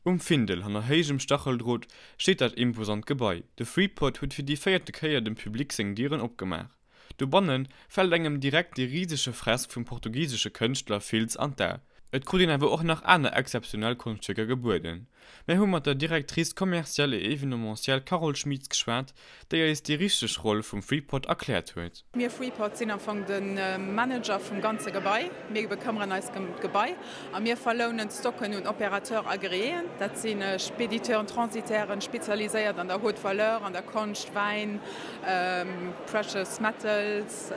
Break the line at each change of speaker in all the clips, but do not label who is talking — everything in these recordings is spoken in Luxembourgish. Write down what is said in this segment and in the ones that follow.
Um Findel, hanner héijem Stacheldrot, steet dat imposant Gebai. De Freeport huet fir déi véierte Kéier dem Public seng Dieren opgemaach. Dobanne fält engem direkt dee risege Fresk vum portugisesche Kënschtler Fils an d'A. Et krut een awer och nach aner exzeptionell Konschtwierker gebueden. Mär hu mat der Directrice commerciale et événementielle Carole Schmieds geschwat, déi eis déi richteg Roll vum Freeport erkläert huet.
Mir Freeport sinn am Fong de Manager vum ganze Gebai. Mir bekëmmeren eis ëm d'Gebai a mir verlounen d'Stocken un Opérateurs agrééen. Dat si Spéditeuren, Transitairen, spezialiséiert an der Haute Valeur, an der Konscht, Wäin, Precious Metals,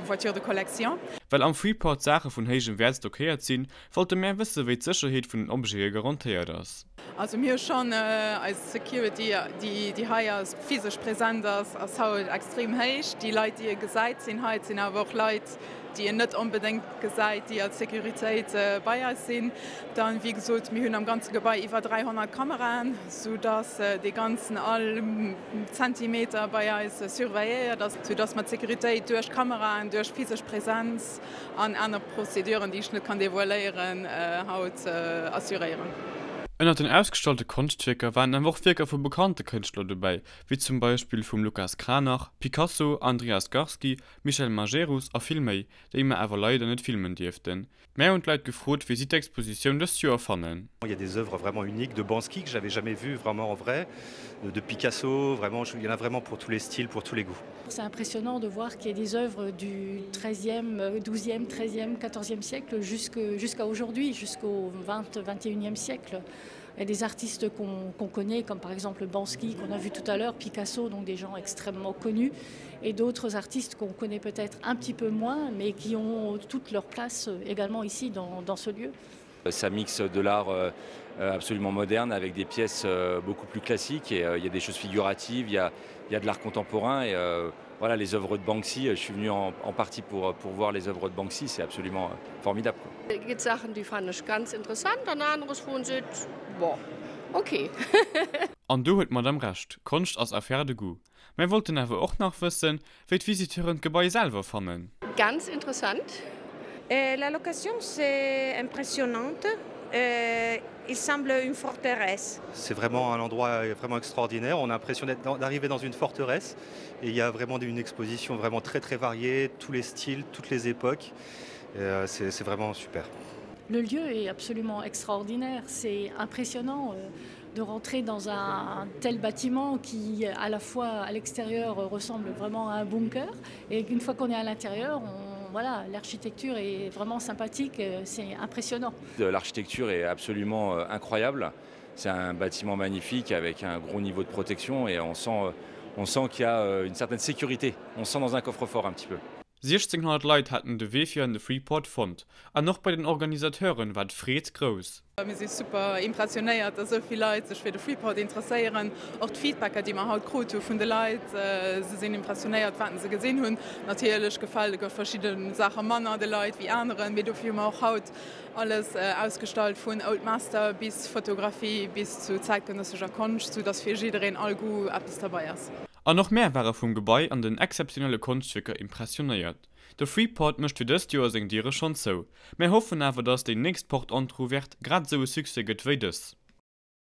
Voitures de collection.
Well am Freeport Saache vun héijem Wäert stockéiert sinn, wollte mär wësse wéi d'Sécherheet vun den Objete garantéiert ass.
Also mir hu schonn eis Security, déi hei ass, physesch present ass, ass haut extrem héich. Déi Leit, déi ee gesäit, sinn hei. Et sinn awer och Leit, déi een net onbedéngt gesäit, déi als Sécuritéit bei eis sinn. Dann, wéi gesot, mir hunn am ganze Gebai iwwer 300 Kameraen, soudass dee ganzen all Zentimeter bei eis surveilléiert ass, soudass mer d'Sécuritéit duerch Kameraen, duerch physesch Presenz, an aner Prozeduren, déi ech net kann devoiléieren, haut assuréieren.
Ënnert den ausgestallte Konschtwierker waren awer och Wierker vu bekannte Kënschtler dobäi, wéi zum Beispill vum Lucas Cranach, Picasso, Andreas Gursky, Michel Majerus a vill méi, déi mer awer leider net filmen dierften. Mär hunn d'Leit gefrot, wéi si d'Expositioun dëst Joer fannen.
Il y a des œuvres vraiment uniques de Banksy que j'avais jamais vues vraiment en vrai, de Picasso, vraiment, il y en a vraiment pour tous les styles, pour tous les goûts.
C'est impressionnant de voir qu'il y a des œuvres du 13e, 12e, 13e, 14e siècle jusqu'à aujourd'hui, jusqu'au 20, 21e siècle. Il y a des artistes qu'on qu connaît, comme par exemple Bansky qu'on a vu tout à l'heure, Picasso, donc des gens extrêmement connus, et d'autres artistes qu'on connaît peut-être un petit peu moins, mais qui ont toute leur place également ici dans, dans ce lieu.
Ça mixe de l'art euh, absolument moderne avec des pièces euh, beaucoup plus classiques et euh, il y a des choses figuratives, il y a, il y a de l'art contemporain et euh, voilà les œuvres de Banksy, je suis venu en, en partie pour, pour voir les œuvres de Banksy, c'est absolument euh, formidable.
Quoi. Gibt Sachen, die fand ich ganz interessant, an anderes wo se boah, okay.
An do huet d'Madame Recht, Konscht ass Affaire de goût. Mär wollten awer och nach wëssen, wéi d'Visiteuren d'Gebai selwer fannen.
Ganz interessant.
La location c'est impressionnante, il semble une forteresse.
C'est vraiment un endroit vraiment extraordinaire, on a l'impression d'arriver dans une forteresse et il y a vraiment une exposition vraiment très très variée, tous les styles, toutes les époques et c'est vraiment super.
Le lieu est absolument extraordinaire, c'est impressionnant de rentrer dans un tel bâtiment qui à la fois à l'extérieur ressemble vraiment à un bunker et qu'une fois qu'on est à l'intérieur, on, voilà, l'architecture est vraiment sympathique, c'est impressionnant.
L'architecture est absolument incroyable. C'est un bâtiment magnifique avec un gros niveau de protection et on sent, on sent qu'il y a une certaine sécurité. On sent dans un coffre-fort un petit peu.
1600 Leit haten de Wee fir an de Freeport fonnt an och bei den Organisateuren war d'Freed grouss.
Mir si super impressionéiert, dass esou vill Leit sech fir de Freeport interesséieren. Och d'Feedbacker, déi mer haut krut hu vun de Leit, se sinn impressionéiert, wat se gesinn hunn. Natierlech gefale verschidde Saache manner de Leit wéi aneren, mee dofir hu mer och haut alles ausgestallt, vun Old Master bis Fotografie bis zu zäitgenëssescher Konscht, sou dass fir jiddereen all Goût eppes derbei ass.
An och mär ware vum Gebai an den exzeptionelle Konschtwierker impressionéiert. De Freeport mécht fir dëst Joer seng Diere schonn zou. Mär hoffen awer, dass déi nächst Porte Entrouverte grad esou e Succès gëtt wéi dës.